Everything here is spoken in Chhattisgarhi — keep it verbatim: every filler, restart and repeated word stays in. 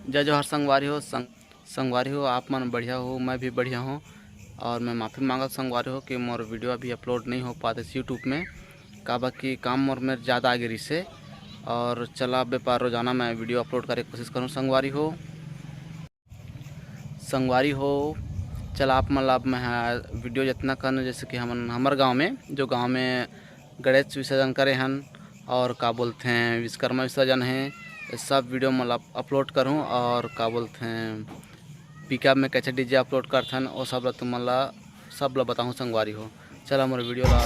जय जोहार संगवारी हो, संग-, संगवारी हो, आप मन बढ़िया हो, मैं भी बढ़िया हूँ। और मैं माफ़ी मांगत संगवारी हो कि मोर video अभी upload नहीं हो पाते YouTube में, काबर कि काम मोर मेर ज़्यादा आगे रिसे। और चला बेपार रोजाना मैं video upload करे के कोशिश करूँ संगवारी हो। संगवारी हो, चला आप मन ला अब मैं ह video जितना कन, जैसे कि हमन हमर गांव में, जो गांव में गणेश विसर्जन करे हन और का बोलथे विश्वकर्मा विसर्जन है, ये सब video मतलब upload करूँ और का बोलथे pickup में कैसे DJ upload करथन, वो सब ला तुमन ला, सब ला बताहूँ संगवारी हो। चला मोर video ला।